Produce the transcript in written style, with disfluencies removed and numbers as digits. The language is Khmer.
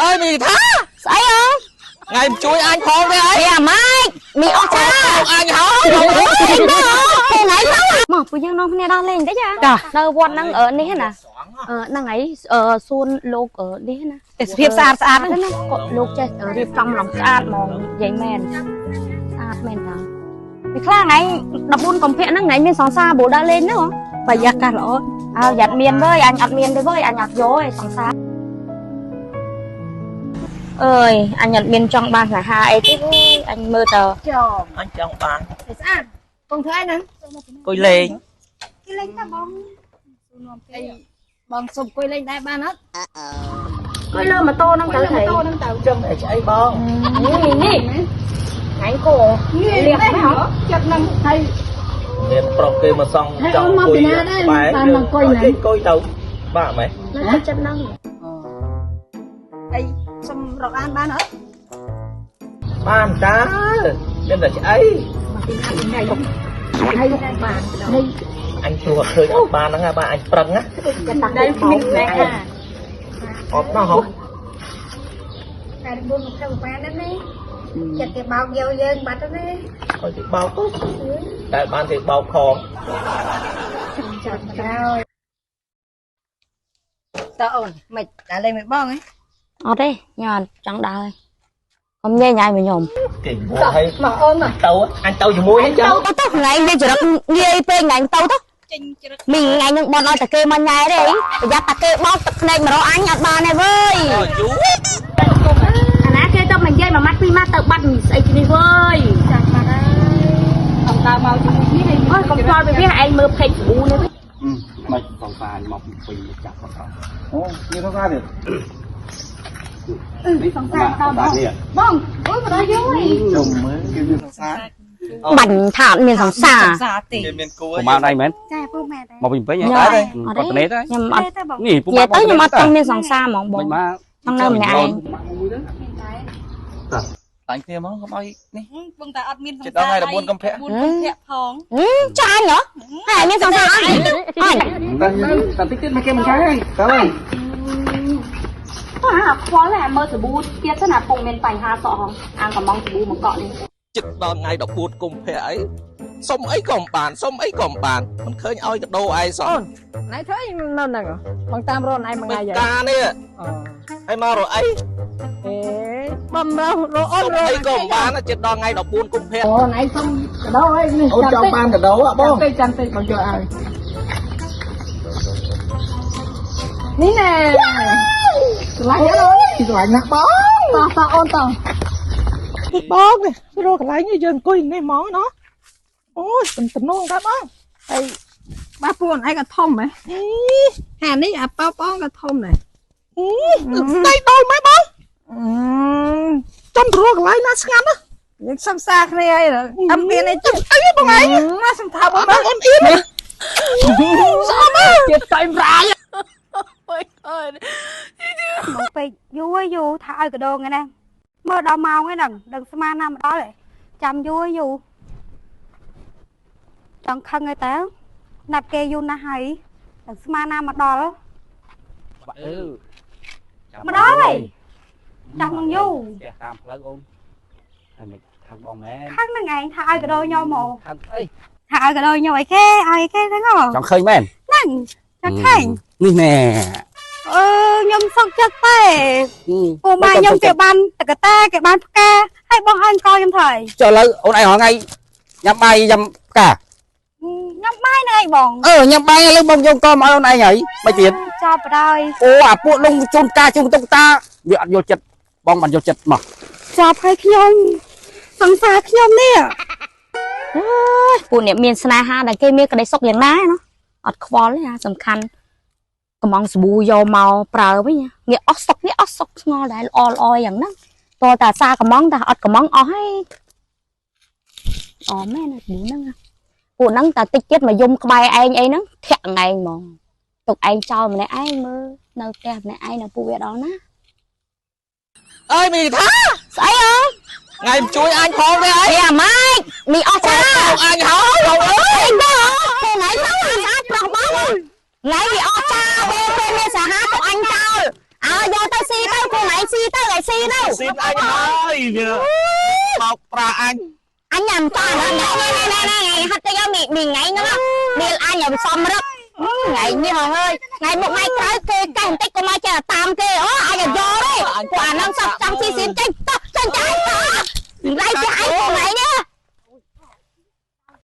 អើយមីថា ស្អីអើ ថ្ងៃជួយអញផងទេអី អាម៉េចមីអស់ចា អញហើយ ថ្ងៃទៅមកពួកយើងនាំគ្នាដល់លេងតិចនៅវត្តហ្នឹងនេះណាហ្នឹងហើយសួនលោកនេះណា ទេសភាពស្អាតស្អាត ណាលោកចេះរៀបចំឡងស្អាតហ្មងនិយាយមែនស្អាតមែនតាពេលខ្លះថ្ងៃ14កុម្ភៈហ្នឹងថ្ងៃមានសង្សារបូដើរលេងហ្នឹង បរិយាកាសល្អ អើយ៉ាត់មានវើយអញអត់មានទេវើយអញអត់យកទេសង្សារអើយអញអត់មានចង់បានស្នេហាអីទេអញមើលតើ ចំ អញចង់បាន ស្អាតបងធ្វើអីហ្នឹង អង្គុយលេង គេលេងតាបង អីបងសុំអង្គុយលេងដែរបានអត់ អង្គុយលើម៉ូតូហ្នឹងទៅ ម៉ូតូហ្នឹងទៅ ចឹងអីអីបង នេះនេះថ្ងៃគោលៀកហ្នឹងហ៎ ចិត្តហ្នឹងហើយ មានប្រុសគេមកសង់ចង់អង្គុយបែរអង្គុយអង្គុយទៅបាទម៉េច ចិត្តហ្នឹង អីសុំរកអានបានអត់ បានតាមានតែស្អី ហើយបាននេះ អញជួឃើញអត់បានហ្នឹងបាទអញប្រឹងណា ដែលគ្មានស្នេហា អត់ណោះហ៎ តែ4មកធ្វើបានហ្នឹងណាចិត្តគេបោកយកយើងបាត់ទៅណា ឲ្យគេបោកទៅតែបានគេបោកផង ចាប់ក្រោយ តើអូនមិនដើរលេងមួយបងហ៎ អត់ទេខ្ញុំអត់ចង់ដើរកុំញ៉ៃញ៉ៃមកខ្ញុំ គេងួឲ្យ មកអូនមក ទៅអញទៅជាមួយហ្នឹងចឹង ទៅទៅថ្ងៃវាចរិតងាយពេកថ្ងៃទៅទៅ ចេញចរិត មីថ្ងៃនឹងបន់ឲ្យតាគេមកញ៉ែទេប្រយ័ត្នតាគេបោកទឹកភ្នែកម្រអញអត់បានទេវើយ យូរ អាណាគេទៅមកនិយាយមួយម៉ាត់ពីរម៉ាត់ទៅបាត់ស្អីគ្នាវើយ ចាស់បាត់ហើយអត់ដើរមកជាមួយគ្នាហើយ អូយកុំខ្វល់ពីវាឯងមើលផេកសាប៊ូនេះ មិនសង្សារមកពីចាប់គាត់ អូមានសង្សារទៀត សង្សារដល់បងបងអូយមកដល់យូរហើយ ជុំមើលគេមានសង្សារ បាញ់ថាអត់មានសង្សារ ទេ គេមានគួរ ប្រហែលដៃមែន ចាពូម៉ែដែរ មកពីពេញហ៎ អត់ គាត់តនេះទៅ ខ្ញុំអត់ ទេបង នេះពុក និយាយទៅខ្ញុំអត់ចង់មានសង្សារហ្មងបង មិនមក ចង់នៅម្នាក់ឯង តាញ់គ្នាមកកុំឲ្យនេះ បងតែអត់មានសង្ ចិត្តដល់ សារ ថ្ងៃ14កុម្ភៈ 4កុម្ភៈផង ចាអញហ៎ហើយមានសង្សារអញអញ តែតែតិចទៀតមកគេមិនឆែហើយទៅហើយ អាខ្វល់អាមើលសាប៊ូទៀតទៅណាពងមានបញ្ហាសក់ហងអាងកំងសាប៊ូមកកក់នេះ ចិត្តដល់ថ្ងៃ14កុម្ភៈអីសុំអីក៏មិនបានសុំអីក៏មិនបានមិនឃើញឲ្យកដោឯងសោះ អូនណៃធ្វើអីនៅហ្នឹងបងតាមរកណៃមួយថ្ងៃ កានេះ អូ ហើយមករកអី អេបំរករកអូន សុំ រក អីក៏មិនបានចិត្តដល់ថ្ងៃ14កុម្ភៈ អូណៃសុំកដោអីនេះ អូនចង់បានកដោបង ចាំតិចចាំតិចបងយកឲ្យនេះណែស្រឡាញ់អូន ស្រឡាញ់ណាស់បង តោះតោះអូនតោះ បងនេះរកកន្លែងយើងអង្គុយនេះហ្មងណោះអូយតំណងដែរបង ហើយបាពួនឯងក៏ធំហ៎ហានេះអាប៉ោបងក៏ធំដែរ ស្ដីដូរម៉េចបងចាំរកកន្លែងណាស្ងាត់ណា យើងសង្សារគ្នាអីអត់មានអីជិះ អីបងឯង ណាសំថាបង អូនអៀនស្អប់ ទៀតតៃប្រាយ មកពេកយូរយូរថាឲ្យកដងហ្នឹងណាមើលដល់ម៉ោងហ្នឹងដឹងស្មានណាមកដល់ចាំយូរយូរចង់ខឹងហើយតើណាត់គេយូរណាស់ហើយដឹងស្មានណាមកដល់ អឺ មកដល់ហើយចាំនឹងយូរ ផ្ទះតាមផ្លូវអូនហើយមិនខាងបងមែន ខឹងហ្នឹងឯងថាឲ្យកដោខ្ញុំមក ខាងអី ថាឲ្យកដោខ្ញុំអីគេឲ្យគេហ្នឹងហ៎ ចង់ឃើញមែន ហ្នឹងចង់ឃើញ នេះណែ អឺខ្ញុំសុកចិត្តទេពូម៉ែខ្ញុំគេបានតកតាគេបានផ្កាហើយបងឲ្យកខ្ញុំថយ ចុះឥឡូវអូនឯងរាល់ថ្ងៃញ៉ាំបាយញ៉ាំផ្កា ញ៉ាំបាយហ្នឹងឯងបង អឺញ៉ាំបាយឥឡូវបងយកកមកឲ្យអូនឯងហើយមិនទៀត ចប់បណ្ដោយ អូអាពួកលងជូនការជូនតុកតាវាអត់យល់ចិត្តបងមិនយល់ចិត្តមក ចប់ហើយខ្ញុំសង្សារខ្ញុំនេះ អើយពួកអ្នកមានស្នេហាដែលគេមានក្តីសុខយ៉ាងណាណោះអត់ខ្វល់ទេអាសំខាន់កំងសាប៊ូយកមកប្រើវិញងាកអស់សុកនេះអស់សុកស្ងល់ដែរល្អល្អយ៉ាងហ្នឹងតើតាសាកំងតាអត់កំងអស់ហើយអមែនណាសាប៊ូហ្នឹងពួកហ្នឹងតាតិចទៀតមកយំក្បែរឯងអីហ្នឹងធាក់ឯងហ្មងទុកឯងចោលម្នាក់ឯងមើលនៅផ្ទះម្នាក់ឯងនៅពួកវាដល់ណា អើយមីថា ស្អីអើ ថ្ងៃជួយអញផងទេអី អាម៉េចមីអស់ចា អញហើយបងអើយ ថ្ងៃទៅស្អាតប្រុសបងថ្ងៃវាអស់ចាពេលពេលមានសាហាទុកអញចោល អើយកទៅស៊ីទៅពួកឯងស៊ីទៅឯងស៊ីទៅ ស៊ីអញហើយវាបោកប្រាអញ អញញ៉ាំតាណែណែណែណែណែហត់ទៅយកមីមីថ្ងៃហ្នឹងមៀលអញឲ្យសំរឹបថ្ងៃនេះហើយថ្ងៃមុខថ្ងៃក្រោយគេកេះបន្តិចក៏មកចេះតាមគេអូអញយកទេពួកអាហ្នឹងសពចង់ស៊ីស៊ីចេញតោះចេញចាយតោះឡៃចេះអញពួកឯងនេះ